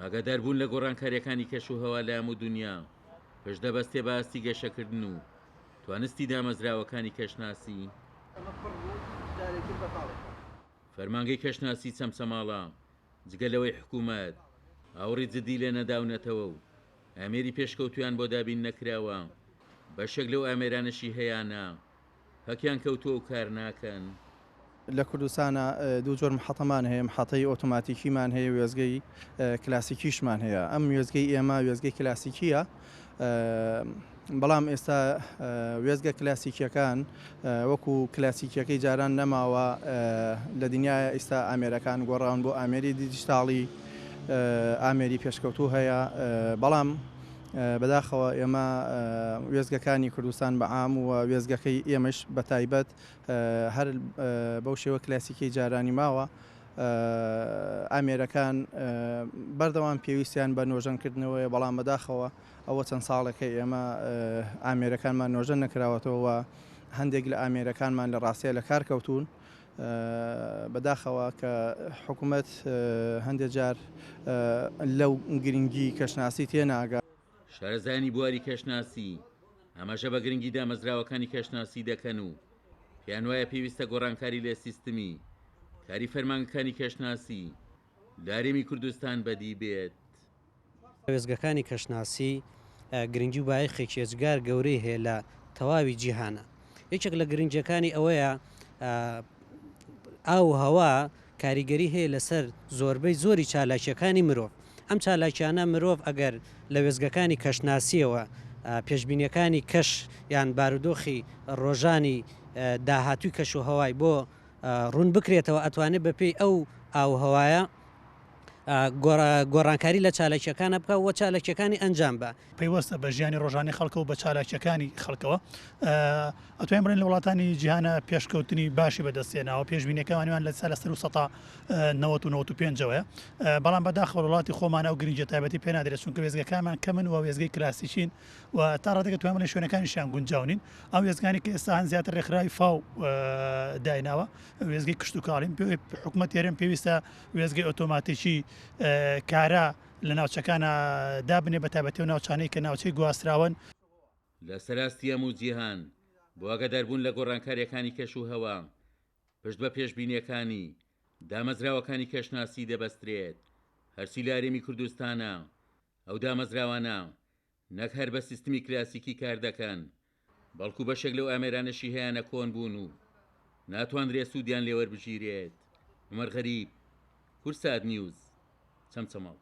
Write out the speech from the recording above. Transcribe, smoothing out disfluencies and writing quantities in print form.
ئاگاداربوون لە گۆڕانکارییەکانی کەشوهەوا لە هەموو دونیا پشت دەبەستێ بە ئاستی گەشەکردن و توانستی دامەزراوەکانی کەشناسی. فەرمانگەی کەشناسی چەمچەماڵە جگە لەوەی حکوومەت ئاوڕی جددی لێ نەداونەتەوە و ئامێری پێشکەوتوویان بۆ دابین نەکراوە، بەشێک لەو ئامێرانەشی هەیانە پەکیان کەوتووە و کار ناکەن. لە کوردستانا دوو جۆر محەتەمان هەیە، محەتەی ئۆتۆماتیکیمان هەیە، وێستگەی کلاسیکیشمان هەیە. ئەم وێستگەی ئێمە وێستگەی کلاسیکییە، بەڵام ئێستا وێستگە کلاسیکییەکان وەکو کلاسیکییەکەی جاران نەماوە. لە دنیایا ئیستا ئامێرەکان گۆڕاون بۆ ئامێری دیجیتاڵی، ئامێری پێشکەوتوو هەیە، بەڵام بەداخەوە ئێمە وێستگەکانی کوردستان بە عام و وێستگەکەی ئێمەش بە تایبەت هەر بەو شێوە کلاسیکیەی جارانی ماوە، ئامێرەکان بەردەوام پێویستیان بە نۆژەنکردنەوەیە، بەڵام بەداخەوە ئەوە چەند ساڵێکە ئێمە ئامێرەکانمان نۆژەن نەکراوەتەوە و هەندێک لە ئامێرەکانمان لە ڕاستیە لە کار کەوتوون. بەداخەوە کە حکومەت هەندێک جار لەو گرنگی کەشناسی تێناگا. شارەزایانی بواری کەشناسی ئاماژە بە گرنگی دامەزراوەکانی کەشناسی دەکەن و پێیانوایە پێویستە گۆڕانکاری لە سیستمی کاری فەرمانگەکانی کەشناسی لە هەرێمی کوردستان بەدی بێت. وێستگەکانی کەشناسی گرنگی و بایەخێکی ئێجگار گەورەی هەیە لە تەواوی جیهانە. یەکێک لە گرنگیەکانی ئەوەیە ئاو و هەوا کاریگەری هەیە لەسەر زۆربەی زۆری چالاکیەکانی مرۆڤ. ئەم چالاکیانە مرۆڤ ئەگەر لە وێستگەکانی کەشناسیەوە پێشبینیەکانی کەش یان بارودۆخی ڕۆژانی داهاتووی کەش و هەوای بۆ ڕوون بکرێتەوە ئەتوانێت بەپێی ئەو ئاو و هەوایە گۆڕانکاری لە چالاکیەکانە بکە و چالاکیەکانی ئەنجام بە. پەیوەستە بە ژیانی ڕۆژانەی خەڵکەوە بە چالاکیەکانی خەڵکەوە ئەتوانین بڵێین لە وڵاتانی جیهانە پێشکەوتنی باشی بەدەستهێناوە پێشبینیەکانیان لە لە سەر و سەتا 90 و 95ەوەیە بەڵام بەداخەوە وڵاتی خۆمان ئەو گرنگیە تایبەتی پێ نادرێت چونکە وێستگەکانمان کەمن و وێستگەی کلاسیکین و تا ڕادەیەک توانین بڵێین شوێنەکانیشیان گونجاو نین ئەو وێستگانی کە ئێستا هەن زیاتر ڕێکخراوی فاو دایناوە وێستگەی کشتوکاڵین حکومەت هەرێم پێویستە وێستگەی ئۆتۆماتیکی کارا لە ناوچەکانا دابنێ بەتایبەتی ئەو ناوچانەی کە ناوچەی گواستراوەن. لە سەراستی هەموو جیهان بۆ ئاگاداربوون لە گۆڕانکارییەکانی کەش و هەوا پشت بە پێشبینییەکانی دامەزراوەکانی کەشناسی دەبەسترێت، هەرچی لە هەرێمی کوردستانە ئەو دامەزراوانە نەک هەر بە سیستمی کلاسیکی کار دەکەن، بەڵکو بەشێک لەو ئامێرانەشی هەیانە کۆن بوون و ناتواندرێت سوودیان لێوەربگیرێت. عومەر غەریب، کوردسات نیوز، چەمچەماڵ.